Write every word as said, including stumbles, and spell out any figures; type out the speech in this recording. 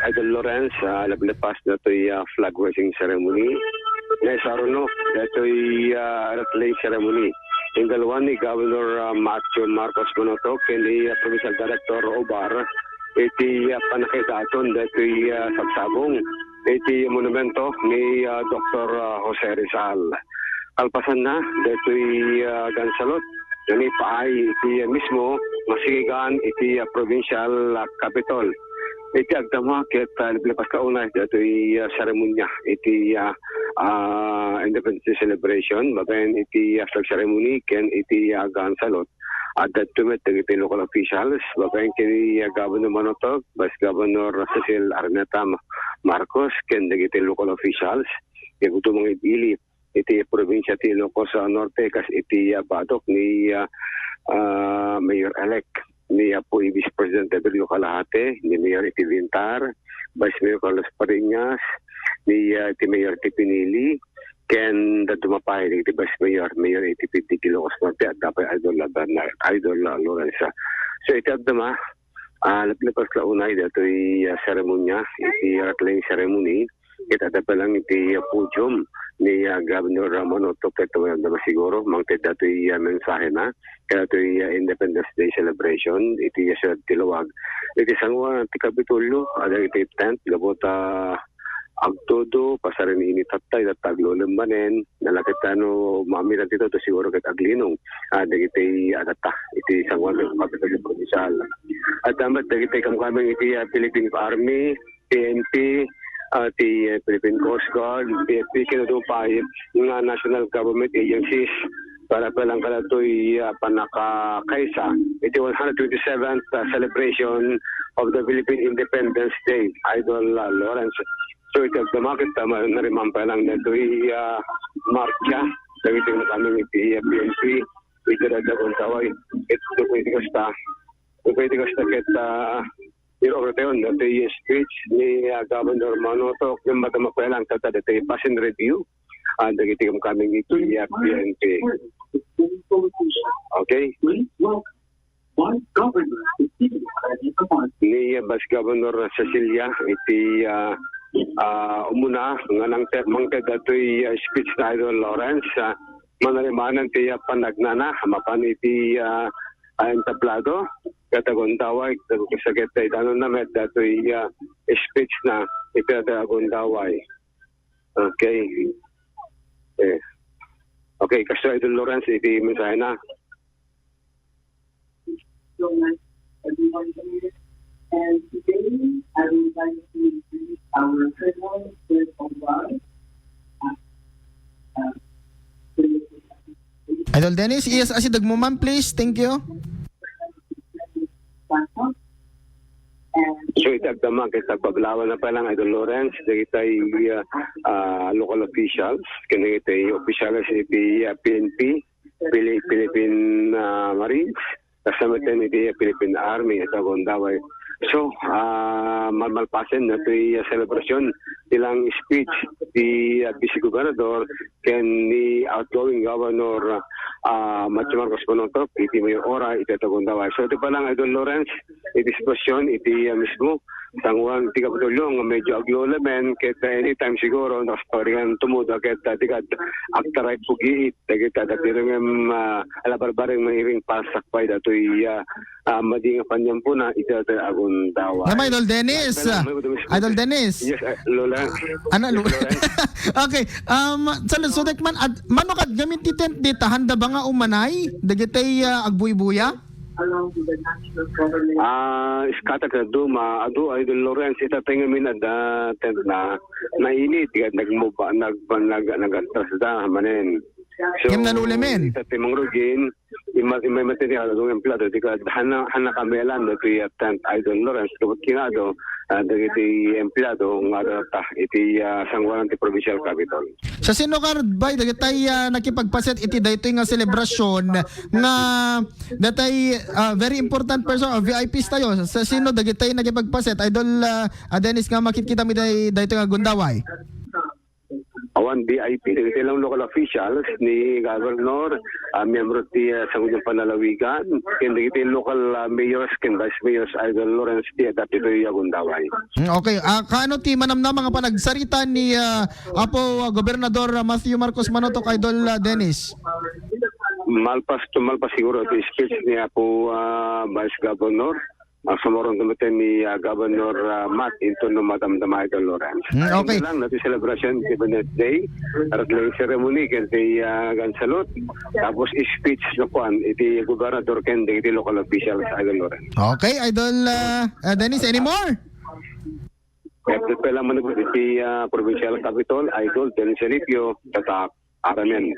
Idol Lawrence, ah, leblebas datoy, ah, flag raising ceremony. Naisaruno datoy, ah, wreath-laying ceremony. Inaldawan ni Governor, ah, Matthew Marcos Manotoc ken ni, ah, Provincial Director Obar iti, ah, pannakaidaton datoy, ah, sabsabong iti monumento ni, ah, Doktor, ah, Jose Rizal. Kalpasanna, datoy, ah, gun salute nga naipaay iti, ah, mismo nga sigigan iti, ah, provincial, ah, capitol. Iti agdama ket, ah, leblebas la unay datoy, ah, seremonia iti, ah, ah, Independence Day celebration, babaen iti, ah, flag ceremony ken iti, ah, gun salute. Adda met dagiti local officials, babaen ken ni, ah, Governor Manotoc, Vice Governor Cecil Araneta Ma-, Marcos, ken dagiti local officials, nga agdudumang iti iti probinsya ti Ilocos, ah, Norte, kas iti, ah, badok ni, ah, ah, Mayor-elect ni Apo, i Vice President Rodrigo Calajate, ni Mayor iti Bintar, Vice Mayor Carlos Fariñas, ni, ah, iti Mayor ti Pinili, ken dadduma pay iti Vice Mayor, Mayor iti P D G Ilocos Norte, adda pay Idol Bernard, Idol Lawrence. So, iti agdama, ah, leblebas la unay datoy, ah, seremonia, iti wreath-laying ceremony, ket adda pay lang iti, ah, podium ni, ah, Governor Manotoc ket mayat dama siguro mangted datoy, ah, mensahena kadatoy, ah, Independence Day celebration iti, ah, siudad ti Laoag. Iti sangoan ti Kapitolyo, adda iti tent gapu ta agtudo, pasarin init tatta, itatta aglulem manen, nalakit ta no maamidan ti tudo, siguro ket aglinong, ah, dagiti adatta iti sangoan ti Kapitolyo Provincial. Adda met dagiti kamkameng iti, ah, Philippine Army, P N P, ah, ti, eh, Philippine Coast Guard, P F P, ken adu pay nga national government agencies para pay lang kadatoy, ah, pannakakaisa iti one hundred twenty-seventh, ah, celebration of the Philippine Independence Day, Idol, ah, Lawrence. So, iti agdama ket, ah, ma-, nariman pay lang datoy, ah, marcha dagiti kamkameng iti, ah, P N P, iti Agundaway. Iti, iti kasta, iti kasta ket, ah, Pero ordayon, datoy speech ni, ah, Governor Manotoc, ken madama pay lang tatta datoy pass and review, ah, dagiti kamkameng iti, ah, P N P. Okay? Ni, ah, Vice Governor Cecilia, iti, ah, ah, umuna, nga nangted, mangted datoy, ah, speech na Idol Lawrence, ah, manarimanan ti, ah, panagnana, mapan iti, ah, ah, entablado, ket agundaway, ket, ket, ket, danonna met datoy, ah, speech na, iti Agundaway. Okay. Eh. Okay, kasto Idol Lawrence, iti mensahena. So much, everyone here. And today, I would like to introduce our panel with a lot of, uh, uh, Idol Dennis, yes, asideg mo man, please. Thank you. So, iti agdama ket agpablawan na pay lang, Idol Lawrence, dagiti, ah, ah, local officials, ken dagiti officials iti, ah, P N P, Pili-, Philippine, ah, Marines, kasta met iti Philippine Army, iti Agundaway. So, ah, malmalpasen datoy, ah, selebrasyon, ilang speech ti, ah, Vice Gobernador ken ni outgoing Governor, ah, Matthew Marcos Manotoc iti mayora iti Agundaway. So, iti pay lang, Idol Lawrence, iti sitwasyon iti, ah, mismo sangoan ti Kapitolyo nga medyo aglulemen ket, ah, anytime siguro, nakasparingan tumudo ket, ah, ti kad agtaray pugiit dagiti adda ti rengem, ah, alabarbareng mairing pasakbay datoy, ah, ah, madi nga paniampona iti Agundaway. Ngem, Idol Dennis, Labi na lang, ah, may udum- Idol Dennis. Yes, ah, Lola. Ano, Yes, Lola. Okay. Um, sa lusodek man, at, mano kad gamin ti tent dita, handa ba nga umanay? Dagitay, ah, agbuybuya? Ah, scattered na duma. Adu, Idol Lawrence, ita tayo ngamin adda tent na nainit. Kaya nagmuba, nag, nag, nag-atras da, manen. So, Ngem nalulemen. Ita tayo mangrugin, Ima-, ima-, material, adung empleyado, ti ka, hana, hana kamelan, dagiti, ah, tent, Idol Lawrence, kabut kinado, ah, dagiti empleyado, nga adda ta, iti, ah, sangoanan ti provincial capitol. Sa sino ka, bay, dagitay, ah, nakipagpaset iti daytoy nga selebrasyon nga datay, ah, very important person, ah, V I Ps tayo. Sa sino dagitay nakipagpaset, Idol, ah, ah, Dennis, nga makitkita mi day-, daytoy nga gundaway? V I P, dagiti lang local officials ni Governor, ah, miyembro ti, ah, Sangguniang Panlalawigan, ken dagiti local, ah, mayors ken vice mayors, Idol Lawrence, ti adda ditoy a gundaway. Mm, okay. Ah, kaano ti manamnama nga panagsarita ni, ah, Apo, ah, Gobernador, ah, Matthew Marcos Manotok, Idol, ah, Dennis? Malpas to malpas siguro ti speech ni Apo, ah, Vice Governor. Ah, sumurong kami ni, ah, Governor, ah, Matt, inton no madamdama, Idol Lawrence. Mm, okay. Ania lang, no, ti celebration ti Independence Day, arat lang ceremony, ken ti, ah, gun salute, tapos speech no kuan, iti gobernador ken iti local officials, Idol Lawrence. Okay, Idol, ah, ah, Dennis, any more? Happy pa lang manipod iti, ah, provincial capitol, Idol Dennis Alipio, tatak, aramen.